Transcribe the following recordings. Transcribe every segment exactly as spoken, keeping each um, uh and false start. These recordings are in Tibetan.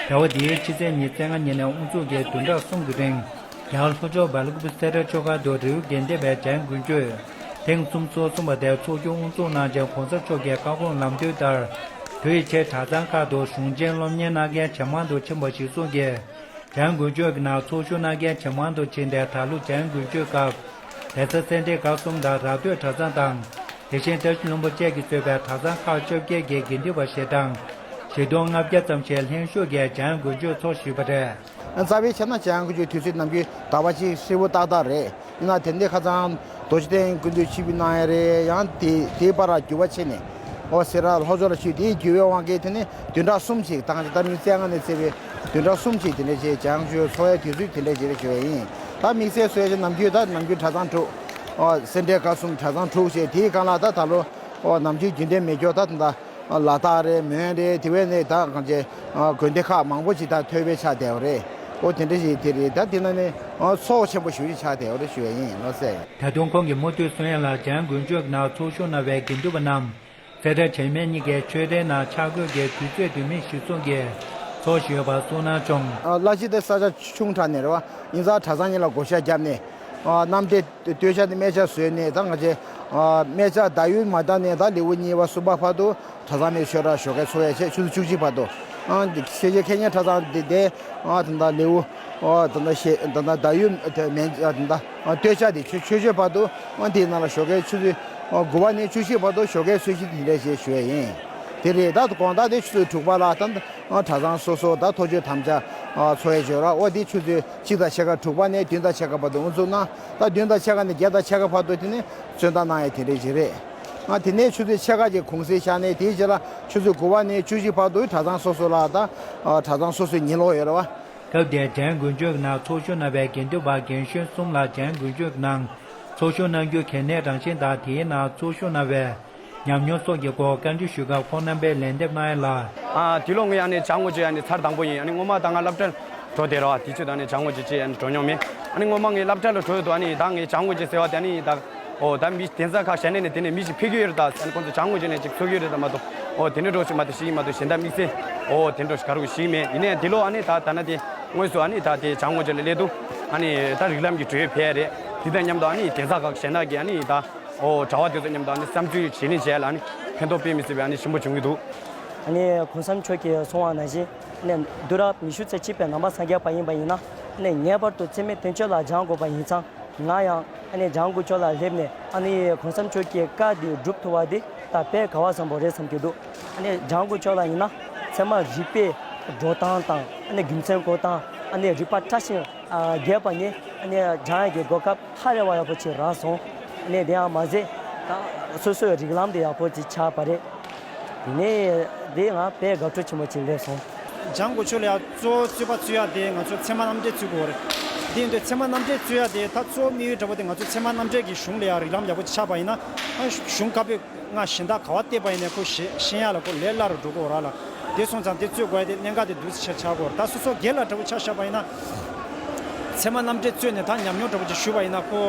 ཟླ་བ་འདིའི་ཕྱི་ཚེས་ཉི་ཤུ་རྩ་ལྔ་ཉིན་ནས་དབུ་འཛུགས་ཀྱིས་བདུན་ཕྲག་གསུམ་གྱི་རིང་རྒྱ་གར་ལྷོ་ཕྱོགས་སྦེལ་ཀོབ་སེ་འབྲས་ཆུ་ཁ་དུ་རི་བོ་དགེ་ལྡན་པའི་བྱང་དགུན་ཆོས་ཐེངས་སུམ་ཅུ་སོ་གསུམ་པ་དེ་ཚོགས་རྒྱུ་དབུ་འཛུགས་གནང་རྗེས་གོང་ས་མཆོག་གི་བཀའ་དགོངས་ལམ་སྟོན་ལྟར་བོད་ཡིག་ཆེད་གྲྭ་ཚང་ཁག་ཏུ་གཞུང་ཆེན་སློབ་གཉེར་གནང་མཁན་ཇེ་མང་དུ་ཕྱིན་པ་གཞིར་བཟུང་གིས། བྱང་དགུན་ཆོས་ཀྱི་ནང་ཚོགས་ཞུགས་གནང་མཁན་ཇེ་མང་དུ་ཕྱིན་ཏེ་ད་ལོ་བྱང་དགུན་ཆོས་སྐབས་གདན་ས་སེ་འབྲས་དགའ་གསུམ་དང་ར་སྟོད་གྲྭ་ཚང་དང་། དེ་བཞིན་བཀྲ་ཤིས་ལྷུན་པོ་བཅས་ཀྱིས་གཙོས་པའི་གྲྭ་ཚང་ཁག་བཅོ་བརྒྱད་ཀྱི་དགེ་འདུན་པ་ཞལ་གྲངས་བཞི་སྟོང་ལྔ་བརྒྱ་ཙམ་ཞིག་ལྷན་ཞུགས་ཀྱིས་བྱང་དགུན་ཆོས་ཚོགས་ཞུས་པ་རེད། རྩ་བའི་ཆ་ན་བྱང་དགུན་ཆོས་དུས་ཚོད་ནམ་རྒྱུན་ཟླ་བ་གཅིག་ཧྲིལ་པོ་ཏག་ཏག་རེད། ཡིན་ན་དེ་འདྲའི་ཁ་སང་རྡོ་རྗེ་གདན་སྐུ་མདུན་ཆིབས་བསྒྱུར་གནང་ཡ་རེད། ཡང་དེ་དེའི་བར་ལ་འགྱུར་བ་ཕྱིན་ནས། ཨོ་སེ་ར་ལྷོ་ཕྱོགས་ལ་ཆུ་དེའི་འགྱུར་བའི་དབང་གིས་དེ་ནི་བདུན་ཕྲག་གསུམ་ཞིག་དང་ད་ནི་བཙན་ང་ནས་བརྩིས་པའི་བདུན་ཕྲག་གསུམ་ཞིག་དེ་འདྲ་བྱས་བྱང་ཆུབ་འཚོ་བའི་དུས་ཚོད་དེ་འདྲ་ཞིག་རེད་ཞུ་བ་ཡིན། ད་དམིགས་བསལ་བཟོས་ཀྱི་ནམ་རྒྱུན་ད་ནམ་རྒྱུན་གྲྭ་ཚང་དྲུག་ཨོ་སེ་འབྲས་དགའ་གསུམ་གྲྭ་ཚང་དྲུག་བྱས་དེའི་སྒང་ལ་ད་ད་ལོ་ཨོ་ནམ་རྒྱུན་རྒྱུན་ལྡན་མེད་སྐྱོ་ད་ད་ལ་དྭགས་རེད། མོན་རེད། དེ་བས་ནས་ད་གང་ཅེ་དགོན་སྡེ་ཁག་མང་པོ་ཅིག་ད་ཐོས་པའི་ཆ་དེ་བ་རེད། ཨོ་དེ་འདྲ་ཞིག་དེ་རེད། ད་དེ་ན་ནི་ཨོ་ཚོགས་ཆེན་པོ་ཞུ་ཡི་ཆ་དེ་བ་རེད་ཞུ་བ་ཡིན་ལོ་སེ། ད་དུང་ཁོང་གིས་མུ་མཐུད་གསུང་ཡ་ལ་བྱང་དགུན་ཆོས་ནང་ཚོགས་ཞུགས་གནང་བའི་དགེ་འདུན་པ་རྣམས། སེ་འབྲས་བྱེས་སྨད་གཉིས་ཀའི་ཆོས་སྡེའི་ནང་ཆ་བགོས་ཀྱི་དུས་ཚོད་དུས་མིན་གཞིར་བཟུང་གིས་ཚོགས་ཞུས་པ་གསུངས་གནང་བྱུང་། ལ་གཞི་དེ་ས་ཆ་ཆུང་དྲགས་ནས་རེད་བ། ཡིན་ཙང་གྲྭ་ཚང་གཉིས་ལ་བགོ་བཤའ་བརྒྱབ་ནས། གནམ་བདེ་སྟོད་ཆ་དེ་སྨད་ཆ་བཟོས་ནས་ད་ང་ཚོས་སྨད་ཆ་ཟླ་ཡུལ་མ་ད་ནས་ད་ལེའུ་གཉིས་པ་གསུམ་པ་བར་དུ་གྲྭ་ཚང་མའི་ཆོས་གྲྭ་ཞོགས་ཀས་ཚོགས་ཡ་ཆེད་ཆུ་ཚོད་བཅུ་གཅིག་བར་དུ། ཤེས་བྱའི་མཁས་སྙན་གྲྭ་ཚང་དེ་དེ་ད་ལྟ་ལེའུ། ཨོ་ད་ལྟ་ཤེ་ད་ལྟ་ཟླ་ཡུལ་དེ་མན་ཨ་ད་ལྟ་ཨ་སྟོད་ཆ་དེ་ཆོས་ཆོས་ཆོས་བར་དུ་ཨ་དེའི་ནང་ལ་ཞོགས་ཀའི་ཆུ་ཚོད་ཨ་དགུ་པ་ནས་བཅུ་གཅིག་བར་དུ་ཞོགས་ཀའི་གསོལ་ཞིང་དེ་འདྲ་ཞེས་ཞུ་ཡ་ཡིན། དེ་རེད། ད་དགོང་དག་དེ་ཆུ་ཚོད་དྲུག་པ་ལ་ད་ཨ་གྲྭ་ཚང་སོ་སོ་ད་ཐོ་ཆོས་དམ་བཅའ་ཨ་ཚོགས་ཡ་བྱོས་ར། ཨོ་དེ་ཆུ་ཚོད་གཅིག་དང་ཕྱེད་ཀ་དྲུག་པ་ནས་བདུན་དང་ཕྱེད་ཀ་བར་དུ་འུ་ཚོ་ན་ད་བདུན་དང་ཕྱེད་ཀ་ནས་བརྒྱད་དང་ཕྱེད་ཀ་བར་དུ་དེ་ནས་གསོལ་གདབ་གནང་ཡ་དེ་འདྲ་ཞིག་རེད། ཨ་དེ་ནས་ཆུ་ཚོད་ཕྱེད་ཀ་གི་གུང་སེང་བཞག་ནས་དེའི་རྗེས་ལ་ཆུ་ཚོད་དགུ་པ་ནས་བཅུ་གཅིག་བར་དུ་གྲྭ་ཚང་སོ་སོ་ལ་ད་ཨ་གྲྭ་ཚང་སོ་སོའི་ཉིན་ལོག་ཡོད་རེད་བ། སྐབས་དེར་བྱང་དགུན་ཆོས་ཀྱི་ནང་ཚོགས་ཞུགས་གནང་བའི་དགེ་འདུན་པ་རྒན་གཞོན་གསུམ་ལ་བྱང་དགུན་ཆོས་ཀྱི་ནང་ཚོགས་ཞུགས་གནང་རྒྱུ་གལ་གནད་རང་བཞིན་དང་། དེའི་ནང་ཚོགས་ཞུགས་གནང་བའི་ཉམས་མྱོང་སོགས་ཀྱི་སྐོར་བཀའ་འདྲི་ཞུས་སྐབས་ཁོང་རྣམ་པས་ལན་འདེབས་གནང་ཡ་ལ། ཨ་དེ་ལོ་ངས་ཨ་ནི་བྱང་དགུན་ཆོས་ཨ་ནི་ཚར་དང་པོ་ཡིན། ཨ་ནི་སྔོན་མ་ད་ང་སློབ་གྲྭར་འགྲོ་བསྡད་རོགས། དེ་ཚོད་ད་ཨ་ནི་བྱང་དགུན་ཆོས་ཅིག་ཨ་ནི་འགྲོ་མྱོང་མེད། ཨ་ནི་སྔོན་མ་ངས་སློབ་གྲྭ་ལ་འགྲོ་ཡོད་དུས་ཨ་ནི་ད་ངས་བྱང་དགུན་ཆོས་ཟེར་བ་དེ་ཨ་ནི་ད། ཨོ་ད་མི་གདན་ས་ཁག་གཞན་ནས་ནས་དེ་ནས་མི་ཞིག་ཕེབས་ཀྱི་ཡོད་རེད་ད་ཟེར་ནས་ཁོང་ཚོ་བྱང་དགུན་ཆོས་ནས་ཅིག་ཚོགས་ཀྱི་ཡོད་རེད་ད་མ་གཏོགས། ཨོ་དེ་འདྲ་འགྲོ་ཞིག་མ་གཏོགས་ཞིག་མ་གཏོགས་གཞན་དག་དམིགས་བསལ་ཨོ་དེ་འདྲ་ཞིག་ག་རེ་ཞིག་མེད། ཡིན་ནའི་འདི་ལོ་ཨ་ནི་ད་ད་ན་དེ་དངོས་སུ་ཨ་ནི་ད་དེ་བྱང་དགུན་ཆོས་ལ་སླེབས་དུས་ཨ་ནི་ད་རིགས་ལམ་གྱི་འགྲོས་ཕལ་རེད། དེ་དང་མཉམ་དུ་ཨ་ནི་གདན་ས་ཁག་གཞན་དག་གི་ཨ་ནི་ད་ཨོ་གྲྭ་བ་དེ་ཚོ་མཉམ་དུ་ཨ་ནི་བསམ་ཚུལ་བརྗེ་ལེན་བྱས་ལ་ཨ་ནི་ཕན་ཐོགས་དཔེ་མི་སྲིད་པའི་ཨ་ནི་ཆེན་པོ་བྱུང་གི་འདུག་ཨ་ནི་གོང་ས་མཆོག་གིས་གསུངས་པ་ནང་བཞིན་ཨ་ནི་བསྡུ་རབས་ཉི་ཤུ་རྩ་གཅིག་པའི་ནང་པ་སངས་རྒྱས་པ་ཡིན་པ་ཡིན་ན་ཨ་ནི་ངེས་པར་དུ་ཚད་མེད་བསྟན་བཅོས་ལ་སྦྱང་དགོས་པ་ཡིན་ཙང་། ང་ཡང་ཨ་ནི་བྱང་དགུན་ཆོས་ལ་སླེབས་ནས་ཨ་ནི་གོང་ས་མཆོག་གི་བཀའ་འདི་སྒྲུབ་ཐུབ་པ་འདི་ད་དཔེ་དགའ་བ་བཟང་པོ་རེད་བསམ་གྱི་འདུག་ཨ་ནི་བྱང་དགུན་ཆོས་ལ་ཡིན་ན་ཚད་མ་རིག་པའི་འགྲོ་སྟངས་དང་ཨ་ནི་རྒྱུ་མཚན་གོ་སྟངས་ཨ་ནི་རིག་པ་ཕྲ་ཞིང་ཨ་རྒྱས་པ་ནི་ཨ་ནི་སྦྱང་ཡག་གི་གོ་སྐབས་ཧ་རེ་བ་ཡག་པོ་ཅིག་རག་སོང་། ཨ་ནི་དེ་ཡང་མ་ཟད་ད་སོ་སོའི་རིགས་ལམ་དེ་ཡག་པོ་ཅིག་ཆགས་པ་རེད། དེ་ནས་དེ་ང་དཔེ་དགའ་སྤྲོ་ཆེན་པོ་ཅིག་སླེབས་སོང་། བྱང་དགུན་ཆོས་ལ་ཡང་གཙོ་བོ་རྩོད་པ་རྩོད་ཡ་དེ་ང་ཚོ་ཚད་མ་རྣམ་འགྲེལ་རྩོད་དགོས་རེད། དེ་ཡིན་དུས་ཚད་མ་རྣམ་འགྲེལ་རྩོད་ཡ་དེ་ད་གཙོ་བོ་དམིགས་ཡུལ་འདྲ་པོ་དེ་ང་ཚོ་ཚད་མ་རྣམ་འགྲེལ་གྱི་གཞུང་ལ་ཡང་རིགས་ལམ་ཡག་པོ་ཅིག་ཆགས་པ་ཡིན་ན། གཞུང་བཀའ་པོད་ལྔ་གཞན་དག་ག་བ་བལྟས་པ་ཡིན་ནའི་ཁོ་ཤེས་ཤེས་ཡ་ལ་ཁོ་ལས་སླ་རུ་འགྲོ་གི་ཡོད་ར་ལ། དེ་སོང་ཙང་དེ་རྩོད་དགོས་ཡ་དེ་གནད་འགག་དེ་འདུག་སེ་ཆགས་ཆགས་དགོས་རེད། ད་སོ་སོ་སྒེར་ལ་འདྲ་པོ་ཆ་བཞག་པ་ཡིན་ན། ཚད་མ་རྣམ་འགྲེལ་རྩོད་ནས་ད་ཉམས་མྱོང་འདྲ་པོ་ཅིག་ཞུས་པ་ཡིན་ན་ཁོ།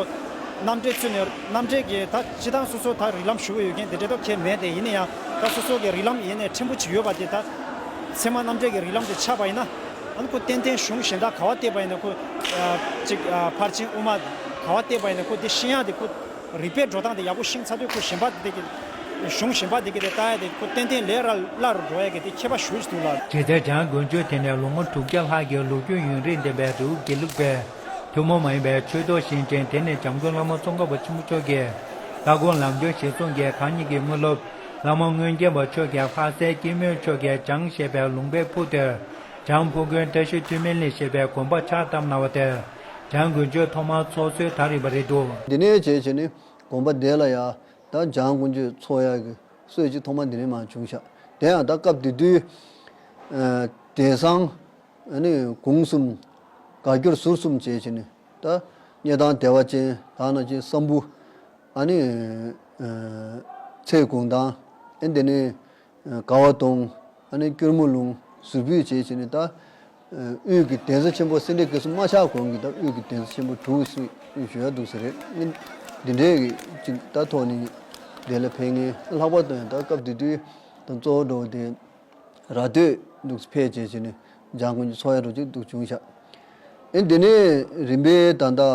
རྣམ་འགྲེལ་རྩོད་ནས་རྣམ་འགྲེལ་གྱི་ད་སྤྱི་བཏང་སོ་སོ་ད་རིགས་ལམ་ཞུ་གི་ཡོད་མཁན་དེ་འདྲ་ཐོག་ཁྱད་མེད་དེ། ཡིན་ན་ཡང་ད་སོ་སོ་གི་རིགས་ལམ་ཡིན་ནའི་ཕྲན་བུ་ཅིག་ཡོད་པ་དེ་ད། ཚད་མ་རྣམ་འགྲེལ་གྱི་རིགས་ལམ་དེ་ཆགས་པ་ཡིན་ན། ཨ་ནི་ཁོ་ཏན་ཏན་གཞུང་གཞན་དག་ག་བ་བལྟས་པ་ཡིན་ན་ཁོ། ཅིག་ཕར་ཕྱིན་དབུ་མ་ག་བ་བལྟས་པ་ཡིན་ན་ཁོ་དེ་ཤེས་ཡ་དེ་ཁོ། རིགས་པའི་འགྲོ་སྟངས་དེ་ཡག་པོ་ཤེས་ཚར་དུས་ཁོ་གཞན་པ་དེ་གི། གཞུང་གཞན་པ་དེ་གི་དེ་ལྟ་ཡ་དེ་ཁོ་ཏན་ཏན་ལས་ར་སླ་རུ་འགྲོ་ཡ་གི་དེ་ཁྱད་པར་ཞེ་པོ་ཅིག་འདུག་ལ། དེ་ལྟར་བྱང་དགུན་ཆོས་དེ་ནས་ལོ་ངོ་དྲུག་བརྒྱ་ལྷག་གི་ལོ་རྒྱུས་ཡུན་རིང་ལྡན་པའི་རི་བོ་དགེ་ལུགས་པའི་ཐུན་མོང་མ་ཡིན་པའི་ཆོས་ཐོག་ཤིང་ཆེན། དེ་ནི་འཇམ་མགོན་བླ་མ་ཙོང་ཁ་པ་ཆེན་པོ་མཆོག་གི་བཀའ་དགོངས་ལམ་སྟོན་གཞིར་བཟུང་གིས་ཁག་གཉིས་ཀྱི་དངོས་སློབ་བླ་མ་རྔོན་སྐྱབས་མཆོག་གིས་ལྷ་སའི་སྐྱེད་མོས་མཆོག་གིས་བྱང་ཞེས་པའི་ལུང་པའི་ཕུ་དེར་བྱང་ཕུ་དགོན་བཀྲ་ཤིས་ཐུན་མིན་གླིང་ཞེས་པའི་དགོན་པ་ཕྱག་བཏབ་གནང་བ་དེར། བྱང་དགུན་ཆོས་ཐོག་མར་ཚོགས་སྲོལ་དར་ཡོད་པ་རེད་འདུག། འདི་ནས་བྱས་བྱས་ནས་དགོན་པ་དེ་ལ་ཡང་ད་བྱང་དགུན་ཆོས་ཚོགས་ཡག་གི་སྲོལ་ཅིག་ཐོག་མ་འདི་ནས་མར་བྱུང་ཤག། དེ་ཡང་ད་སྐབས་དེ་དུས། ཨ་དེང་སང་ཨ་ནི་གུང་གསུམ་སྒ་སྐྱོར་ཟུར་གསུམ་བྱས་བྱས་ནས་ད་སྙེ་ཐང་བདེ་བ་ཅན་ད་ནང་བཞིན་སྲམ་བུ། ཨ་ནི་ཨ་ཚེ་གུང་ཐང་། ཨ་འདི་ནས་ཨ་དགའ་བ་གདོང་། ཨ་ནི་སྐྱོར་མོ་ལུང་། ཟུར་ཕུད་བྱས་བྱས་ནས་ད་ཨ་དབུས་ཀྱི་གདན་ས་ཆེན་པོ་སེ་འབྲས་དགེ་གསུམ་མ་ཆགས་གོང་གི་ད་དབུས་ཀྱི་གདན་ས་ཆེན་པོ་དྲུག་ཟེར་ཞུ་ཡ་འདུག་ས་རེད། ཨ་འདི་འདྲའི་གི་ཅིག་ད་ཐོག་ནས་དེ་ལ་ཕེབས་མཁན་ལྷག་པར་དུ་ཡང་ད་སྐབས་དེ་དུས་ད་གཙོ་བོ་འགྲོ་བ་དེ། ར་སྟོད་འདུག་ཕེབས་བྱས་བྱས་ནས་ འཇང་དགུན་ཆོས་ཚོགས་ཡག་འགྲོ་ཅིག་འདུག་བྱུང་ཤག་ཨེ་འདི་ནས་རིམ་པས་ད་ལྟ་ཨ་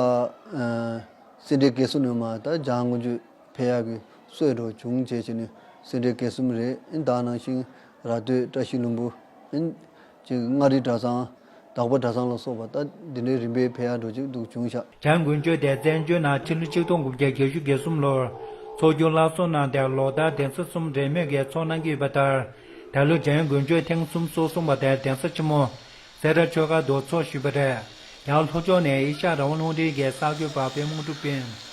སེ་འབྲས་དགེ་གསུམ་ནས་མར་ད་འཇང་དགུན་ཆོས་ཕེབས་ཡག་གི་སྲོལ་འགྲོ་བྱུང་བྱས་བྱས་ནས་སེ་འབྲས་དགེ་གསུམ་རེད། ཨེ་ད་ནང་བཞིན་ར་སྟོད་བཀྲ་ཤིས་ལྷུན་པོ་ཨེ་ཅིག་མངའ་རིས་གྲྭ་ཚང་དག་པ་གྲྭ་ཚང་ལ་སོགས་པ་ད་འདི་འདྲའི་རིམ་པས་ཕེབས་ཡག་འགྲོ་ཅིག་འདུག་བྱུང་ཤག་འཇང་དགུན་ཆོས་དེ་བཙན་བྱོལ་ནང་ཕྱི་ལོ་ཆིག་སྟོང་དགུ་བརྒྱ་བརྒྱད་ཅུ་གྱ་གསུམ་ལོར་ཚོགས་རྒྱུ་སླར་གསོ་གནང་སྟེ་ལོ་ལྟར་གདན་ས་གསུམ་རེས་མོས་ཀྱིས་ཚོགས་གནང་གི་ཡོད་པ་ལྟར། ད་ལོ་འཇང་དགུན་ཆོས་ཐེངས་གསུམ་སོ་གསུམ་པ་དེ་གདན་ས་ཆེན་མོ་སེ་ར་ཆོས་སྒར་དུ་ཚོགས་བཞིན་པ་རེད། ཡང་ལྷོ་ཕྱོགས་ནས་ཨེ་ཤ་ཡ་རང་དབང་རླུང་འཕྲིན་གྱི་གསར་འགོད་པ་པད་མ་དངོས་གྲུབ་ཀུན།